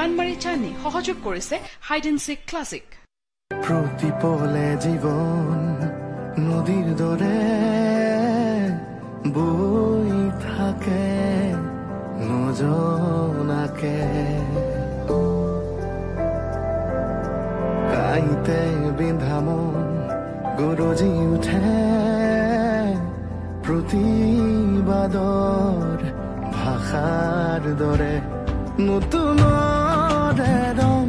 চানমাৰী চান্নি সহযোগ কৰিছে hide and চিক ক্লাছিক। প্ৰতিপলে জীৱন নদীৰ দৰে বৈ থাকে নজনাকে, কাইতে বিন্ধা মন গৰজি উঠে প্ৰতিবাদৰ ভাষাৰ দৰে। নতুনৰে ৰং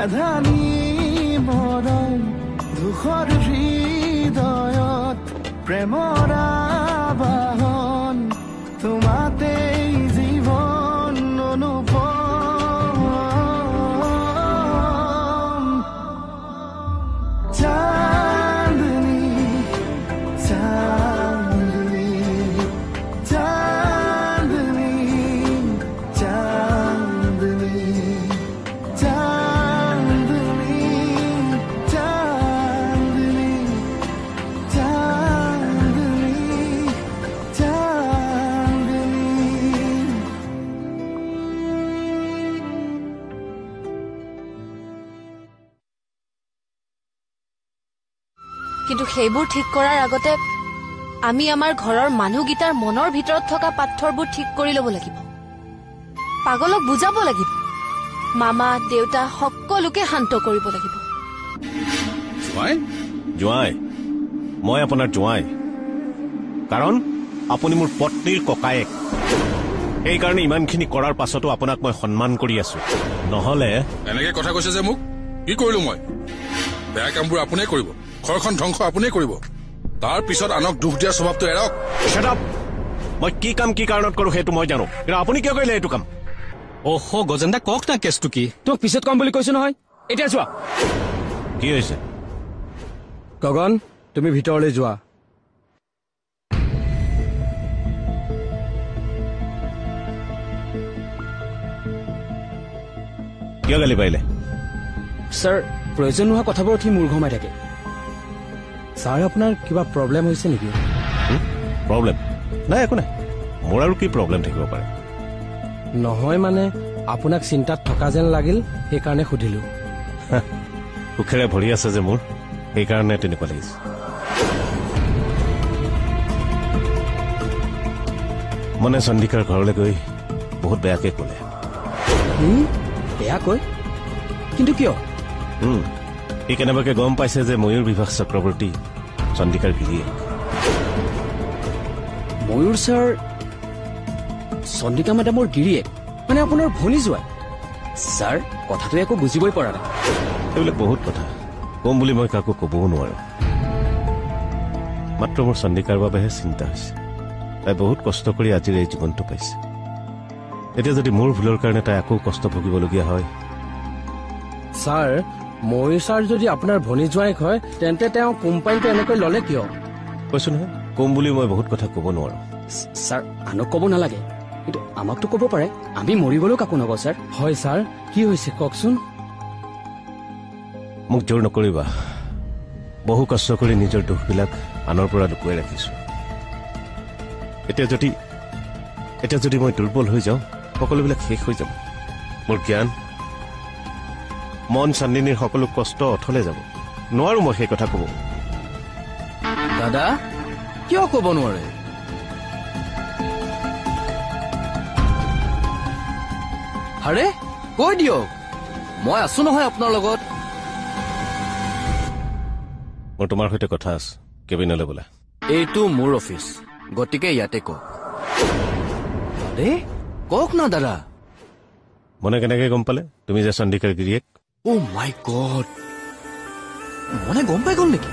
এধানি মৰম, ধূসৰ হৃদয়ত প্ৰেমৰ আবাহন, তোমাতেই জীৱন অনুপম। চান্দনী চান্দনী চান্দনী চান্দনী চান্দনী চান্দনী চান্দনী চান্দনী। কিন্তু সেইবোৰ ঠিক কৰাৰ আগতে আমি আমাৰ ঘৰৰ মানুহকেইটাৰ মনৰ ভিতৰত থকা পাথৰবোৰ ঠিক কৰি ল'ব লাগিব। পাগলক বুজাব লাগিব, মামা দেউতা সকলোকে শান্ত কৰিব লাগিব। জোঁৱাই, জোঁৱাই, মই আপোনাৰ জোঁৱাই, কাৰণ আপুনি মোৰ পত্নীৰ ককায়েক। সেইকাৰণে ইমানখিনি কৰাৰ পাছতো আপোনাক মই সন্মান কৰি আছো। নহলে এনেকে কথা কৈছে যে মোক কি কৰিলো মই? বেয়া কামবোৰ আপুনিয়ে কৰিব, ঘৰখন ধ্বংস আপুনিয়ে কৰিব, তাৰ পিছত আনক দুখ দিয়াৰ স্বভাৱটো এৰক। Shut up! মই কি কাম কি কাৰণত কৰো সেইটো মই জানো, কিন্তু আপুনি কিয় কৰিলে এইটো কাম? অহ গজেন্দা, কওক না কেছটো কি? তোমাক পিছত কম বুলি কৈছো নহয়, এতিয়া যোৱা। কি হৈছে? গগন, তুমি ভিতৰলৈ যোৱা। কিয় গালি পাৰিলে? ছাৰ, প্ৰয়োজন নোহোৱা কথাবোৰত সি মূৰ ঘমাই থাকে। ছাৰ, আপোনাৰ কিবা প্ৰব্লেম হৈছে নেকি? প্ৰব্লেম নাই, একো নাই। মোৰ আৰু কি প্ৰব্লেম থাকিব পাৰে? নহয় মানে আপোনাক চিন্তাত থকা যেন লাগিল, সেইকাৰণে সুধিলো। সুখেৰে ভৰি আছে যে মোৰ, সেইকাৰণে তেনেকুৱা লাগিছে। মনে চন্দ্ৰিকাৰ ঘৰলৈ গৈ বহুত বেয়াকে ক'লে। বেয়াকৈ? কিন্তু কিয়? সি কেনেবাকে গম পাইছে যে ময়ূৰ বিভাস চক্ৰৱৰ্তী চন্দ্ৰিকাৰ গিৰিয়েক। ময়ূৰ ছাৰ চন্দ্ৰিকা মেডামৰ গিৰিয়েক, মানে আপোনাৰ ভনী জোঁৱাই? ছাৰ, কথাটো একো বুজিবই পৰা নাই। এইবিলাক বহুত কথা কম বুলি মই কাকো ক'বও নোৱাৰো। মাত্ৰ মোৰ চন্দ্ৰিকাৰ বাবেহে চিন্তা হৈছে। তাই বহুত কষ্ট কৰি আজিৰ এই জীৱনটো পাইছে। এতিয়া যদি মোৰ ভুলৰ কাৰণে তাই আকৌ কষ্ট ভুগিবলগীয়া হয়। ছাৰ, ময়ূৰ ছাৰ যদি আপোনাৰ ভনী জোঁৱাইক হয়, তেন্তে তেওঁ কোম্পানীটো এনেকৈ ল'লে কিয়? কৈছো নহয়, কম বুলি মই বহুত কথা ক'ব নোৱাৰো। ছাৰ, আনক ক'ব নালাগে, কিন্তু আমাকতো ক'ব পাৰে। আমি মৰি গ'লেও কাকো নকওঁ ছাৰ। হয় ছাৰ, কি হৈছে কওকচোন। মোক জোৰ নকৰিবা। বহু কষ্ট কৰি নিজৰ দুখবিলাক আনৰ পৰা লুকুৱাই ৰাখিছো। এতিয়া যদি মই দুৰ্বল হৈ যাওঁ, সকলোবিলাক শেষ হৈ যাব। মোৰ জ্ঞান, মন, চান্দিনীৰ সকলো কষ্ট অথলে যাব। নোৱাৰো মই সেই কথা ক'ব। দাদা, কিয় ক'ব নোৱাৰে? আৰে কৈ দিয়ক, মই আছো নহয় আপোনাৰ লগত। মোৰ তোমাৰ সৈতে কথা আছে, কেবিনলৈ বোলা। এইটো মোৰ অফিচ, গতিকে ইয়াতে কওক। আৰে কওক না দাদা। মনে কেনেকে গম পালে তুমি যে চন্দ্ৰিকাৰ গিৰিয়েক? অ' মাই গড, মনে গম পাই গ'ল নেকি?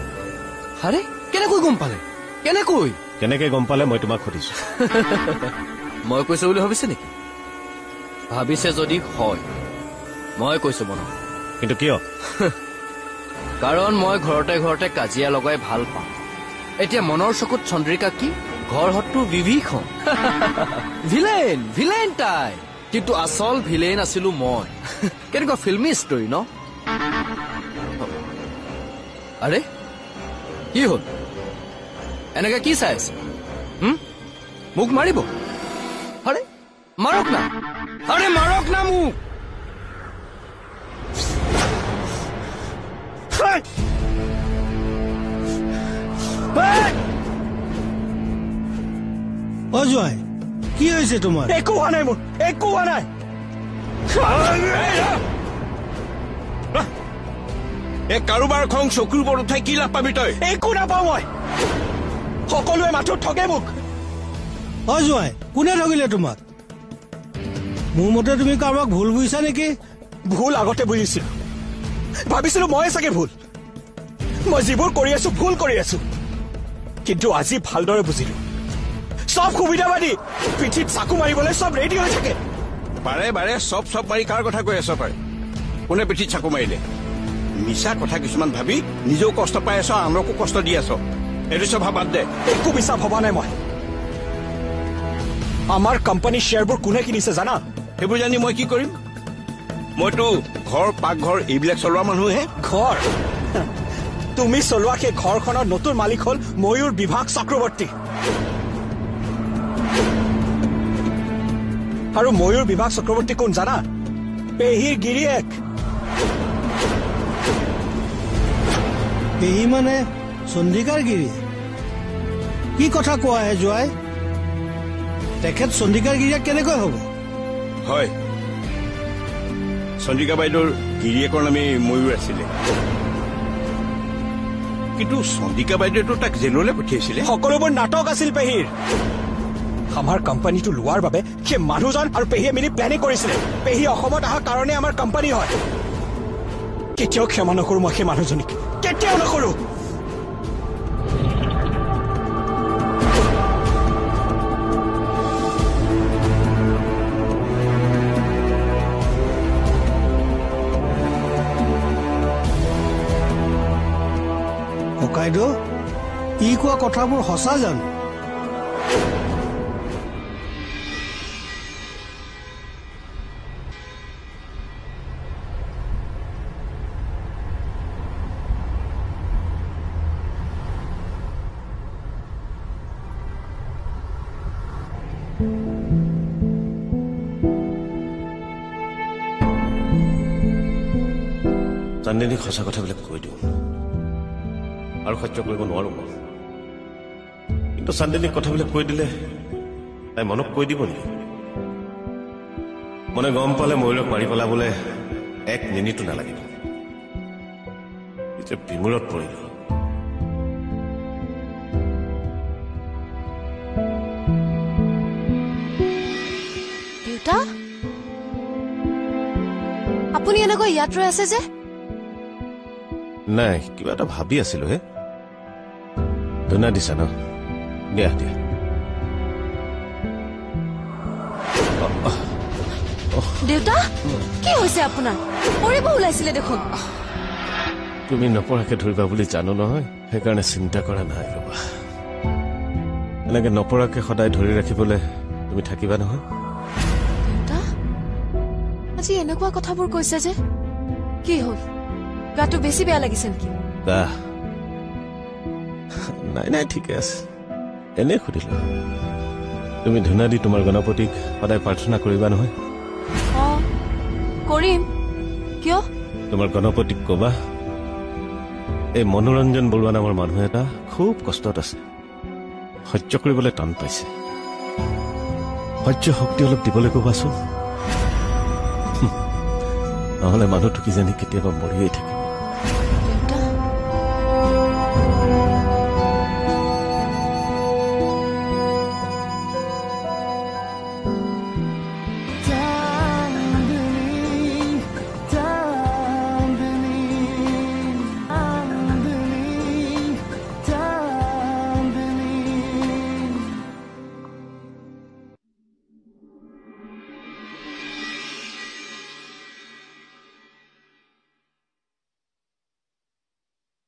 আৰে কেনেকৈ গম পালে? কেনেকৈ কেনেকে গম পালে মই তোমাক সুধিছো। মই কৈছো বুলি ভাবিছে নেকি? ভাবিছে যদি হয়, মই কৈছো মনত। কিন্তু কিয়? কাৰণ মই ঘৰতে ঘৰতে কাজিয়া লগাই ভাল পাওঁ। এতিয়া মনৰ চকুত চন্দ্ৰিকা কি ঘৰ শত্ৰু বিভীষণ, ভিলেইন, ভিলেইন তাই। কিন্তু আচল ভিলেইন আছিলো মই। কেনেকুৱা ফিল্মি ষ্টৰী ন? আৰে কি হ'ল? এনেকে কি চাই আছে? মোক মাৰিব? আৰে মাৰক না, আৰে মাৰক না মোক। অ জোঁৱাই, কি হৈছে তোমাৰ? একো হোৱা নাই মোৰ, একো হোৱা নাই। এই কাৰোবাৰ খং চকুৰ ওপৰত উঠাই কি লাভ পাবি তই? একো নাপাওঁ মই, সকলোৱে মাথো ঠগে মোক। অ জোঁৱাই, কোনে ঠগিলে তোমাক? মোৰ মতে তুমি কাৰোবাক ভুল বুজিছা নেকি? ভুল আগতে বুজিছিলো, ভাবিছিলো ময়ে চাগে ভুল, মই যিবোৰ কৰি আছো ভুল কৰি আছো। কিন্তু আজি ভালদৰে বুজিলো, চব সুবিধাবাদী, পিঠিত চাকু মাৰিবলৈ চব ৰেডি হৈ থাকে। বাৰে বাৰে চব চব মাৰি কাৰ কথা কৈ আছ তই? কোনে পিঠিত চাকু মাৰিলে? মিছা কথা কিছুমান ভাবি নিজেও কষ্ট পাই আছ, আনকো কষ্ট দি আছ। এইটো স্বভাৱ বাদ দে। একো মিছা ভবা নাই মই। আমাৰ কোম্পানীৰ শ্বেয়াৰবোৰ কোনে কিনিছে জানা? সেইবোৰ জানি মই কি কৰিম? মইতো ঘৰ পাকঘৰ এইবিলাক চলোৱা মানুহহে। ঘৰ তুমি চলোৱা সেই ঘৰখনৰ নতুন মালিক হ'ল ময়ূৰ বিভাগ চক্ৰৱৰ্তী। আৰু ময়ূৰ বিভাগ চক্ৰৱৰ্তী কোন জানা? পেহীৰ গিৰিয়েক। পেহী মানে চন্দ্ৰিকাৰ গিৰিয়েক? কি কথা কোৱাহে জোঁৱাই? তেখেত চন্দ্ৰিকাৰ গিৰিয়েক কেনেকৈ হ'ব? হয়, চন্দ্ৰিকা বাইদেউৰ গিৰিয়েকৰ নামেই ময়ূৰ আছিলে। কিন্তু চন্দ্ৰিকা বাইদেউতো তাক জেললৈ পঠিয়াইছিলে। সকলোবোৰ নাটক আছিল পেহীৰ। আমাৰ কোম্পানীটো লোৱাৰ বাবে সেই মানুহজন আৰু পেহীয়ে মিলি প্লেনিং কৰিছিলে। পেহী অসমত অহাৰ কাৰণে আমাৰ কোম্পানী হয়। কেতিয়াও ক্ষমা নকৰো মই সেই মানুহজনীক, কেতিয়াও নকৰো। ককাইদেউ, ই কোৱা কথাবোৰ সঁচা জানো? চান্দিনীক সঁচা কথাবিলাক কৈ দিওঁ, আৰু সহ্য কৰিব নোৱাৰো মই। কিন্তু চান্দিনীক কথাবিলাক কৈ দিলে তাই মনক কৈ দিব নেকি? মনে গম পালে ময়ূৰক মাৰি পেলাবলৈ এক মিনিটো নালাগিব। এতিয়া বিমূৰত পৰিলো। দেউতা, আপুনি এনেকৈ ইয়াত ৰৈ আছে যে? নাই, কিবা এটা ভাবি আছিলো হে। ধুনা দিছা ন? দিয়া দিয়া। দেউতা, কি হৈছে আপোনাৰ? পৰিব ওলাইছিলে দেখোন। তুমি নপৰাকে ধৰিবা বুলি জানো নহয়, সেইকাৰণে চিন্তা কৰা নাই। ৰবা, এনেকে নপৰাকে সদায় ধৰি ৰাখিবলৈ তুমি থাকিবা নহয়? দেউতা, আজি এনেকুৱা কথাবোৰ কৈছে যে, কি হ'ল? গাটো বেছি বেয়া লাগিছে নেকি? গা নাই নাই, ঠিকে আছে। এনেই সুধিলো। তুমি ধূনা দি তোমাৰ গণপতিক সদায় প্ৰাৰ্থনা কৰিবা নহয়? অ, কৰিম। কিয়? তোমাৰ গণপতিক কবা, এই মনোৰঞ্জন বৰুৱা নামৰ মানুহ এটা খুব কষ্টত আছে, সহ্য কৰিবলৈ টান পাইছে। সহ্য শক্তি অলপ দিবলৈ কবাচোন, নহলে মানুহটো কিজানি কেতিয়াবা মৰিয়েই থাকিব।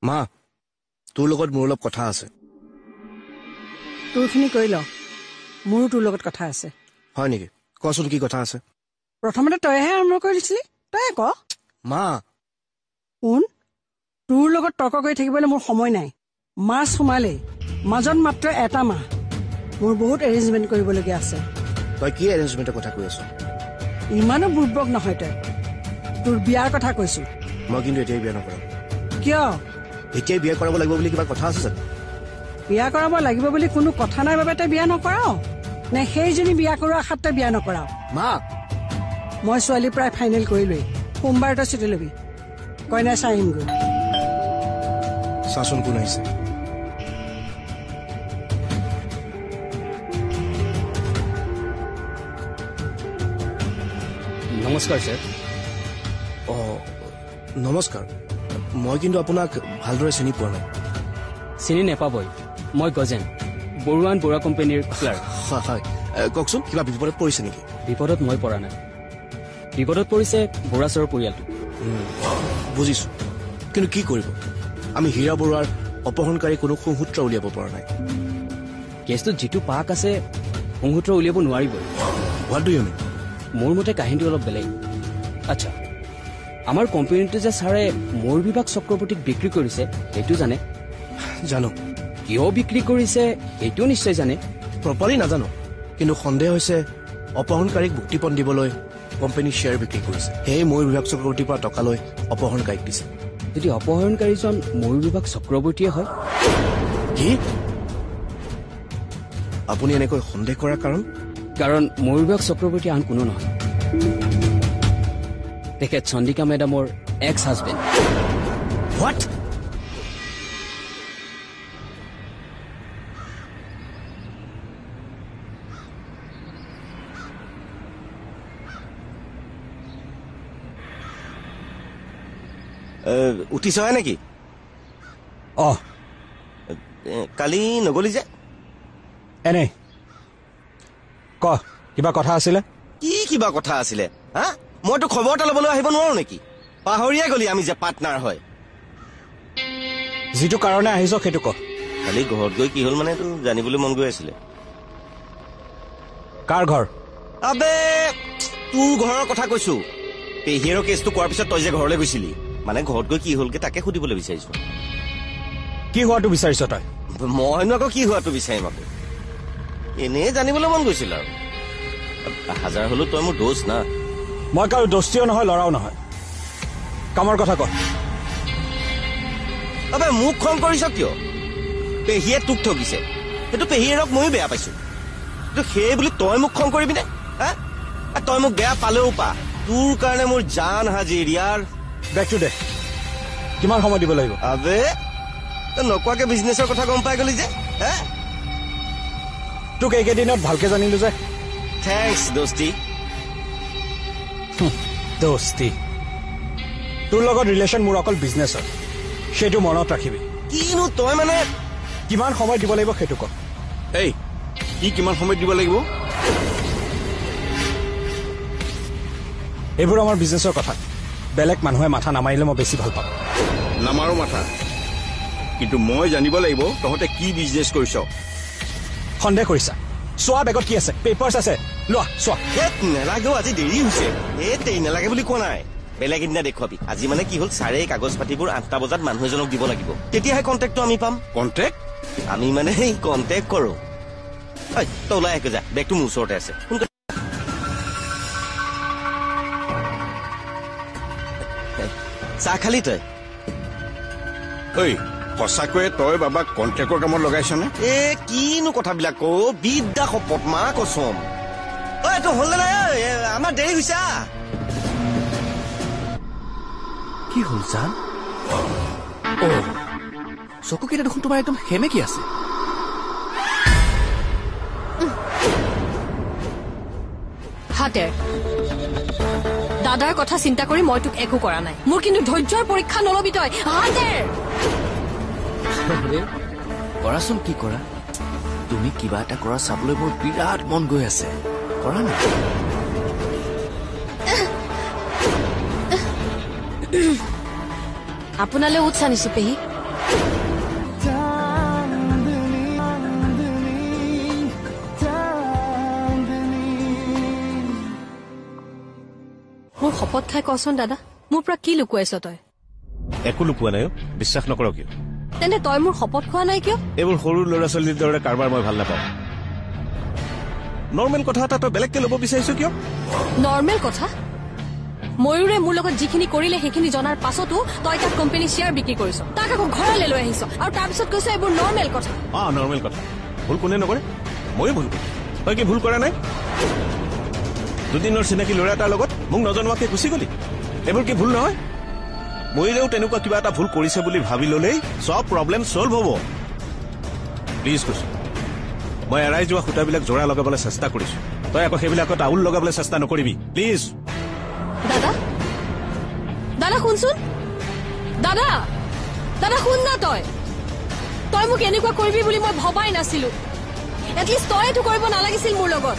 মা, তোৰ লগত মোৰ অলপ কথা আছে। তোৰখিনি কৰি ল, মোৰো তোৰ লগত কথা আছে। হয় নেকি? কচোন কি কথা আছে। প্ৰথমতে তইহে আৰম্ভ কৰি দিছিলি, তয়ে ক। মা শুন, তোৰ লগত তৰ্ক কৰি থাকিবলৈ মোৰ সময় নাই। মাছ সোমালেই, মাজত মাত্ৰ এটা মাহ। মোৰ বহুত এৰেঞ্জমেণ্ট কৰিবলগীয়া আছে। তই কি এৰেঞ্জমেণ্টৰ কথা কৈ আছ? ইমানো বুৰ্বক নহয় তই। তোৰ বিয়াৰ কথা কৈছো। মই কিন্তু এতিয়াই বিয়া নকৰাম। কিয় এতিয়াই বিয়া কৰাব লাগিব বুলি কিবা কথা আছে জানো? বিয়া কৰাব লাগিব বুলি কোনো কথা নাই বাবে তই বিয়া নকৰাও নে সেইজনী বিয়া কৰোৱা আশাত তই বিয়া নকৰাও? মা, মই ছোৱালী প্ৰায় ফাইনেল কৰিলোৱেই। সোমবাৰে তই ছুটি ল'বি, কইনা চাই আহিমগৈ। চাচোন কোন আহিছে। নমস্কাৰ ছাৰ। অঁ নমস্কাৰ। মই কিন্তু আপোনাক ভালদৰে চিনি পোৱা নাই। চিনি নাপাবই, মই গজেন, বৰুৱান বৰুৱা কোম্পানীৰ ক্লাৰ্ক। হয় হয়, কওকচোন, কিবা বিপদত পৰিছে নেকি? বিপদত মই পৰা নাই, বিপদত পৰিছে বৰুৱা ছাৰৰ পৰিয়ালটো। বুজিছো, কিন্তু কি কৰিব, আমি হীৰা বৰুৱাৰ অপহৰণকাৰী কোনো সংসূত্ৰ উলিয়াব পৰা নাই। কেছটোত যিটো পাক আছে সংসূত্ৰ উলিয়াব নোৱাৰিবই। What do you mean? মোৰ মতে কাহিনীটো অলপ বেলেগ। আচ্ছা, আমাৰ কোম্পানীটো যে ছাৰে ময়ূৰ বিভাগ চক্ৰৱৰ্তীক বিক্ৰী কৰিছে সেইটো জানে? জানো। কিয় বিক্ৰী কৰিছে সেইটোও নিশ্চয় জানে? প্ৰপাৰলি নাজানো, কিন্তু সন্দেহ হৈছে অপহৰণকাৰীক মুক্তিপণ দিবলৈ কোম্পানীৰ শ্বেয়াৰ বিক্ৰী কৰিছে। সেয়ে ময়ূৰ বিভাগ চক্ৰৱৰ্তীৰ পৰা টকা লৈ অপহৰণকাৰীক দিছে। যদি অপহৰণকাৰীজন ময়ূৰ বিভাগ চক্ৰৱৰ্তীয়ে হয়? কি? আপুনি এনেকৈ সন্দেহ কৰাৰ কাৰণ? কাৰণ ময়ূৰ বিভাগ চক্ৰৱৰ্তী আন কোনো নহয়, তেখেত চন্দ্ৰিকা মেডামৰ এক্স হাজবেণ্ড। What? উঠিছহে নেকি? অ, কালি নগলি যে? এনেই। ক, কিবা কথা আছিলে? কি কিবা কথা আছিলে? হা, মইতো খবৰ এটা ল'বলৈ আহিব নোৱাৰো নেকি? পাহৰিয়ে গলি আমি যে পাৰ্টনাৰ হয়। যিটো কাৰণে আহিছ সেইটো ক। কালি ঘৰত গৈ কি হ'ল মানে এইটো জানিবলৈ মন গৈ আছিলে। কাৰ ঘৰ? আবে তোৰ ঘৰৰ কথা কৈছো। পেহীয়েৰৰ কেছটো কোৱাৰ পিছত তই যে ঘৰলৈ গৈছিলি, মানে ঘৰত গৈ কি হ'লগে তাকে সুধিবলৈ বিচাৰিছো। কি হোৱাটো বিচাৰিছ তই? মইনো আকৌ কি হোৱাটো বিচাৰিম আকৌ, এনেই জানিবলৈ মন গৈছিল আৰু। হাজাৰ হলেও তই মোৰ দোষ না। মই কাৰো দোস্তিও নহয়, ল'ৰাও নহয়। কামৰ কথা ক। আবে মোক খং কৰিছ কিয়? পেহীয়ে তোক ঠগিছে, সেইটো পেহীয়েৰক ময়ো বেয়া পাইছো। কিন্তু সেই বুলি তই মোক খং কৰিবি নে? হা, তই মোক বেয়া পালেও পা, তোৰ কাৰণে মোৰ জান হাজিৰ ইয়াৰ। বেগটো দে। কিমান সময় দিব লাগিব? আবে তই নকোৱাকে বিজনেছৰ কথা গম পাই গলি যে? হা, তোক এইকেইদিনত ভালকে জানিলো যে। Thanks দোস্তি। দোস্তি, তোৰ লগত ৰিলেশ্যন মোৰ অকল বিজনেছৰ, সেইটো মনত ৰাখিবি। কিনো তই মানে কিমান সময় দিব লাগিব সেইটো ক। এই কি কিমান সময় দিব লাগিব? এইবোৰ আমাৰ বিজনেছৰ কথা, বেলেগ মানুহে মাথা নামাৰিলে মই বেছি ভাল পাওঁ। নামাৰো মাথা, কিন্তু মই জানিব লাগিব তহঁতে কি বিজনেছ কৰিছ। সন্দেহ কৰিছা? চোৱা বেগত কি আছে, পেপাৰ্ছ আছে, লোৱা চোৱা। নেলাগেও, আজি দেৰি হৈছে। এই নেলাগে বুলি কোৱা নাই, বেলেগ এদিনা দেখুৱাবি। আজি মানে কি হ'ল, ছাৰে এই কাগজ পাতিবোৰ 8টা বজাত মানুহ এজনক দিব লাগিব, তেতিয়াহে কণ্টেক্টটো আমি পাম। কণ্টেক্ট? আমি মানে কণ্টেক্ট কৰো। তই ওলাই আহে যা, বেগটো মোৰ ওচৰতে আছে। সোনকালে চাহ খালি তই? ঐ সঁচাকৈয়ে তই বাবাক কণ্টেক্টৰ কামত লগাইছনে? এ কিনো কথাবিলাক ক, বিদ্যা শপত মা কচম। ঐ এইটো হ'ল নে নাই? আমাৰ দেৰি হৈছে। কি হ'ল জান? অ, চকুকেইটা দেখোন তোমাৰ একদম সেমেকি আছে। হাতেৰ দাদাৰ কথা চিন্তা কৰি মই তোক একো কৰা নাই। মোৰ কিন্তু ধৈৰ্যৰ পৰীক্ষা নলবি তই। হাতেৰ কৰাচোন, কি কৰা তুমি? কিবা এটা কৰা চাবলৈ মোৰ বিৰাট মন গৈ আছে। কৰা না। আপোনালৈ উৎস আনিছো পেহী। মোৰ শপত খাই কচোন দাদা, মোৰ পৰা কি লুকুৱাইছ তই? একো লুকোৱা নাই, বিশ্বাস নকৰ কিয়? তেন্তে তই মোৰ শপত খোৱা নাই কিয়? এইবোৰ সৰু ল'ৰা ছোৱালীৰ দৰে কাৰবাৰ মই ভাল নাপাওঁ। নৰ্মেল কথা এটা তই বেলেগকে ল'ব বিচাৰিছ কিয়? নৰ্মেল কথা? ময়ূৰে মোৰ লগত যিখিনি কৰিলে সেইখিনি জনাৰ পাছতো তই তাক কোম্পানী শ্বেয়াৰ বিক্ৰী কৰিছ, তাক আকৌ ঘৰলৈ লৈ আহিছ, আৰু তাৰপিছত কৈছ এইবোৰ নৰ্মেল কথা। অ নৰ্মেল কথা। ভুল কোনে নকৰে? ময়ো ভুল কৰিছো। তই কি ভুল কৰা নাই? দুদিনৰ চিনাকি ল'ৰা এটাৰ লগত মোক নজনোৱাকে গুচি গলি, এইবোৰ কি ভুল নহয়? ময়ূৰেও তেনেকুৱা কিবা এটা ভুল কৰিছে বুলি ভাবি ল'লেই চব প্ৰব্লেম ছল্ভ হ'ব। প্লিজ কৈছো, মই এৰাই যোৱা সূতাবিলাক জোৰা লগাবলৈ চেষ্টা কৰিছো, তই আকৌ সেইবিলাকত আউল লগাবলৈ চেষ্টা নকৰিবি প্লিজ। দাদা, দাদা শুনচোন, দাদা, দাদা শুন না, তই তই মোক এনেকুৱা কৰিবি বুলি মই ভবাই নাছিলো। এটলিষ্ট তই এইটো কৰিব নালাগিছিল মোৰ লগত।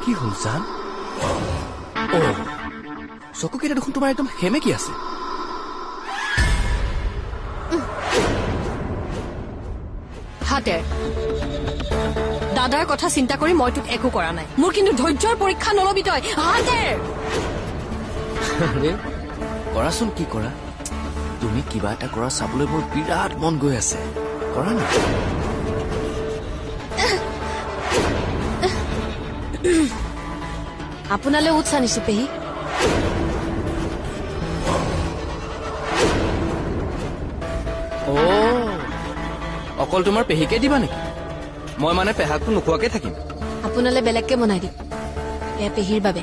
কি হ'ল জান? অ চকুকেইটা দেখোন তোমাৰ একদম সেমেকি আছে। হাতে দাদাৰ কথা চিন্তা কৰি মই তোক একো কৰা নাই, মোৰ কিন্তু ধৈৰ্যৰ পৰীক্ষা নলবি তই। হাতে কৰাচোন, কি কৰা তুমি? কিবা এটা কৰা চাবলৈ মোৰ বিৰাট মন গৈ আছে, কৰা না। আপোনালৈ উৎস আনিছো পেহী। অ অকল তোমাৰ পেহীকে দিবা নেকি? মই মানে পেহাকটো নোখোৱাকে থাকিম। আপোনালৈ বেলেগকে বনাই দিম, এয়া পেহীৰ বাবে।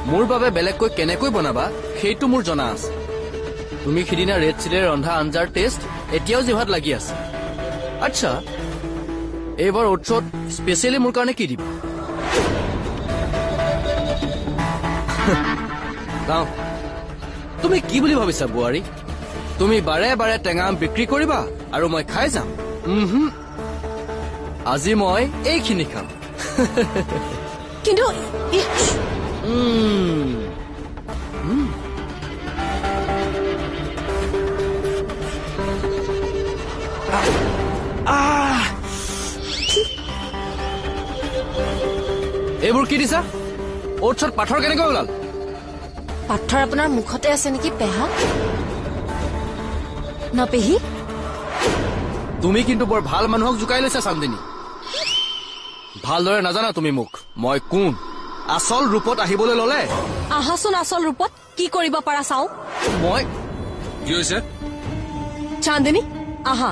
মোৰ বাবে বেলেগকৈ কেনেকৈ বনাবা সেইটো মোৰ জনা আছে। তুমি সিদিনা ৰেড চিলিৰে ৰন্ধা আঞ্জাৰ টেষ্ট এতিয়াও জিভাত লাগি আছে। আচ্ছা, এইবাৰ অ'টছত স্পেচিয়েলি মোৰ কাৰণে কি দিবা? গাওঁ, তুমি কি বুলি ভাবিছা বোৱাৰী? তুমি বাৰে বাৰে টেঙা আম বিক্ৰী কৰিবা আৰু মই খাই যাম? আজি মই এইখিনি খাম। কিন্তু এইবোৰ কি দিছা? অ'টছত পাথৰ কেনেকৈ ওলাল? পাথৰ আপোনাৰ মুখতে আছে নেকি পেহা? ন পেহী, তুমি কিন্তু বৰ ভাল মানুহক জোকাই লৈছা চান্দিনী। ভালদৰে নাজানা তুমি মোক, মই কোন। আচল ৰূপত আহিবলৈ ললে। আহাচোন আচল ৰূপত, কি কৰিব পাৰা চাওঁ। মই কি হৈছে? চান্দিনী আহা,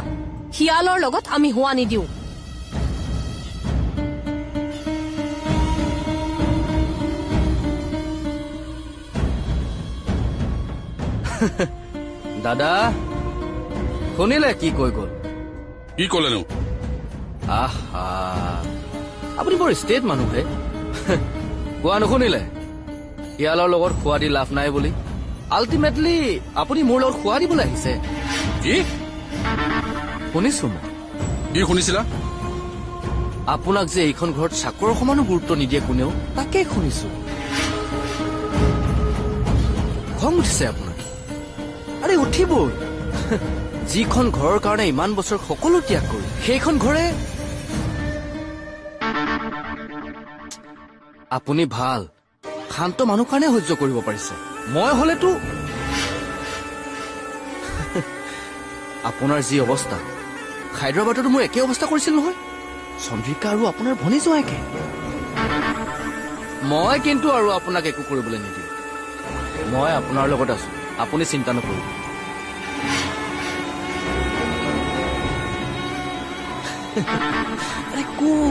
শিয়ালৰ লগত আমি হোৱা নিদিওঁ। দাদা শুনিলে কি কৈ গ'ল? কি ক'লেনো? আহা, আপুনি বৰ ষ্টেট মানুহ হে। কোৱা নুশুনিলে? শিয়ালৰ লগত খোৱা দি লাভ নাই বুলি। আল্টিমেটলি আপুনি মোৰ লগত খোৱা দিবলৈ আহিছে। কি শুনিছো মই? কি শুনিছিলা? আপোনাক যে এইখন ঘৰত চাকৰৰ সমানো গুৰুত্ব নিদিয়ে কোনেও, তাকে শুনিছো। খং উঠিছে আপোনাৰ? আৰে উঠিবই। যিখন ঘৰৰ কাৰণে ইমান বছৰ সকলো ত্যাগ কৰি, সেইখন ঘৰে। আপুনি ভাল শান্ত মানুহ কাৰণে সহ্য কৰিব পাৰিছে, মই হলেতো। আপোনাৰ যি অৱস্থা, হায়দৰাবাদতো মোৰ একে অৱস্থা কৰিছিল নহয় চন্দ্ৰিকা আৰু আপোনাৰ ভনী জোঁৱাইকে। মই কিন্তু আৰু আপোনাক একো কৰিবলৈ নিদিওঁ। মই আপোনাৰ লগত আছো, আপুনি চিন্তা নকৰিব। আৰে ক'ত